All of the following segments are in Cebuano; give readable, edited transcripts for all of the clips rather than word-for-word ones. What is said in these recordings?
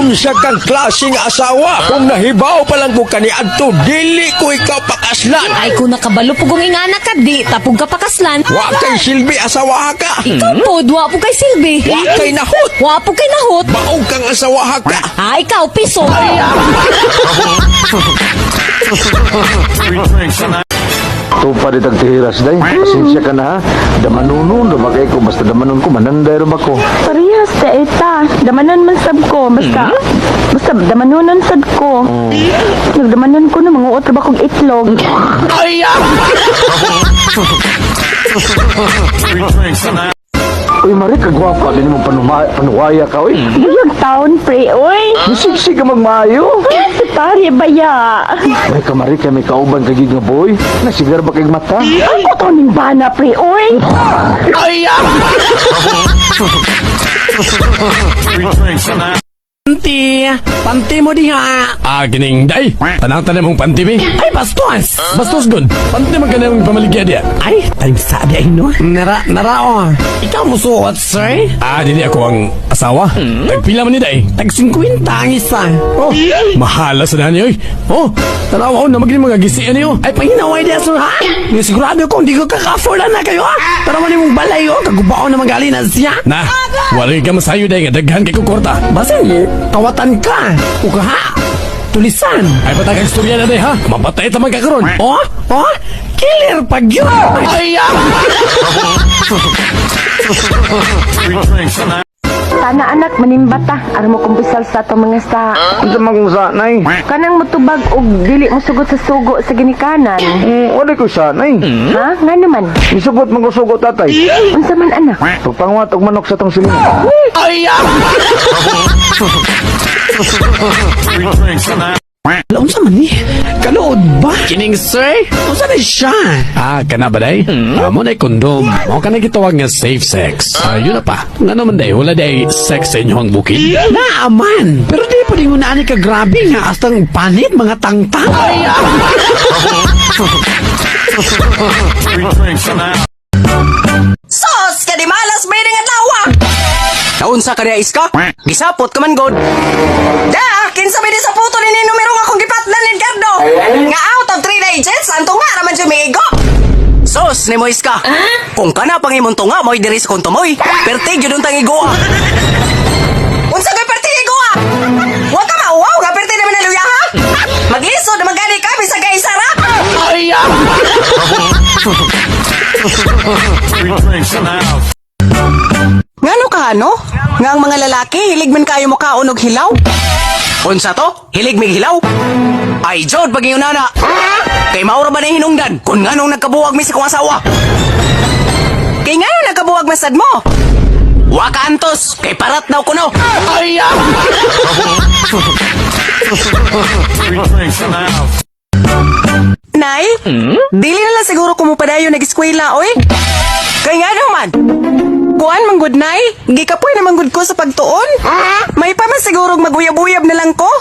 Unsa kang klaseng asawa? Kung nahibaw pa lang ko kaniadto, dili ko ikaw pakaslan. Ay, kung nakabalo pugong ingana ka, di tapog ka pakaslan. Wa kay silbi asawa ka. Ikaw po, wa po kay silbi. Wa kay nahot. Wa po kay nahot. Baog kang asawa ka. Ah, ikaw, piso. Tupa di tagtihiras day. Pasensya ka na ha. Damanunon ra ba kay ko basta damanon ko mananday ra ba ko. Parehas ta ita. Damanon man sab ko. Basta, basta damanonon sad ko. Nagdamanon ko na manguot ra ba kog itlog. Uy Mari, kagwapa din mo panuwaya ka uy. Buyag taon pre, oy. Nisigsig ka magmaayo. Si pare baya. May kamari kay may kauban kay nga boy. Nasigar ba kay mata? Ako to ning bana pre, oy. Panty! Panty mo diha! Ah, kining day. Tanang tanan mong panty be. Ay, bastos! Bastos gud. Panty man kanang pamaligya diya. Ay, time sa di ay no. Nara, nara oh. Ikaw mo suot, sir? Ah, dili ako ang asawa. Tagpila man ni day. Tag 50 ang isa. Oh, mahala sa nani oy. Oh, tanaw oh, na maging mga gisian niyo. Ay, pahinaway diya, sir, ha? Nga sigurado ko, hindi ko kaka-afford na kayo, ha? Tara man imong balay, oh. Kagubao na magaling na siya. Na, wala ka masayo day nga daghan kay ko kwarta. Basin mo, kawatan ka. O ka, ha? Tulisan. Ay patag ang istorya na day ha. Mapatay ta man ka karon. Oh, oh, killer pag yun. Ay, ah. Tana anak manimbata aron mo kumpisal sa atong mga sa. Unsa man kung sanay? Kanang motubag og dili mo sugot sa sugo sa ginikanan. Wala ko sanay. Ha? Nga naman. Misugot man ko sugo tatay. Unsa man anak? Pagpanguhat og manok sa tong silingan. Wala, unsa man ni? Kalood ba? Kining sir? Unsa na siya? Ah, kana ba day? Amo na kondom. Mao kana gitawag nga safe sex. Ah, yun na pa. Ngano man day, wala day sex sa inyong bukid. Naaman. Pero di pa din ani ka grabe nga astang panit mga tangtang. Ay, ah. Sos, kadimalas may nga adlaw. Naunsa ka niya iska? Gisapot ka man god. Da, kinsa may sa puto ni numero nga akong gipatlan ni Edgardo. Nga out of 3 digits, anto nga raman siya miigo. Sos, ni mo iska. Kung kana pang imong tunga, mo'y diri sa kong tumoy. Pertig yun untang igoa. Unsa kay pertig igoa? Wa ka mauwaw nga pertig naman naluya ha? Mag-isod naman gani ka bisag kay isara. Ngano ka ano? Nga ang mga lalaki hilig man kayo mo kaon og hilaw? Unsa to? Hilig mig hilaw? Ay jod pag nana. Kay maura ba na hinungdan kung nganong nagkabuwag mi sa kong asawa? Kay nganong nagkabuwag masad mo? Wa ka antos, kay parat daw kuno. Nay, dili na lang siguro kumupadayon nag-eskwela, oy. Kay nga naman. Kuan man gud nay, gikapoy na man gud ko sa pagtuon. May pa man siguro maguyab-uyab na lang ko.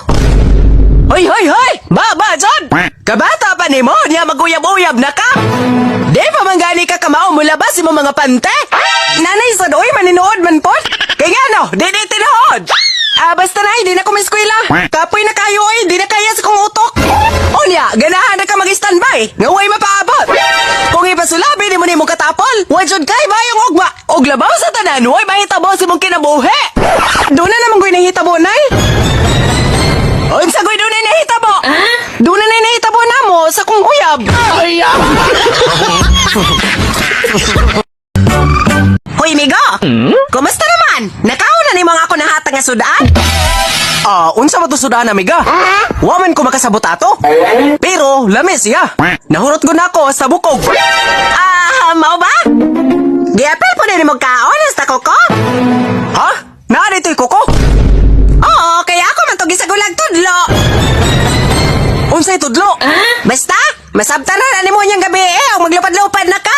Hoy, hoy, hoy! Ba, ba, John! Kabata pa nimo, niya maguyab-uyab na ka! Di pa man gani ka kamao mulabas imong mga pante! Nanay sa doy, maninood man pod! Kay nga no, di di tinuod! Ah, basta na, di na ko eskwela. Kapoy na kayo oy, di na kaya sa kong utok. Unya, ganahan na ka mag-standby. Nga way mapaabot. Kung ipasulabi ni mo nimo katapol, wa jud kay bayong ugma. Og labaw sa tanan, way mahitabo sa imong kinabuhi. Doon na naman ko'y nahitabo, nay. Unsa ko'y doon na nahitabo? Doon na nahitabo na mo sa kong uyab. Hoy, migo! Kumusta naman? Nakauna ni mga ako nahatag nga sudaan? Ah, unsa man to sudaan, amiga? Wa man ko makasabot ato. Pero lami siya. Nahurot ko na ako sa bukog. Ah, mao ba? Giapil po din mo kaon hasta koko? Ha? Naa dito'y kuko? Oo, kaya ako man to gisagulag tudlo. Unsay tudlo? Basta, masabtan na nimo niyang gabi eh, og maglupad-lupad na ka.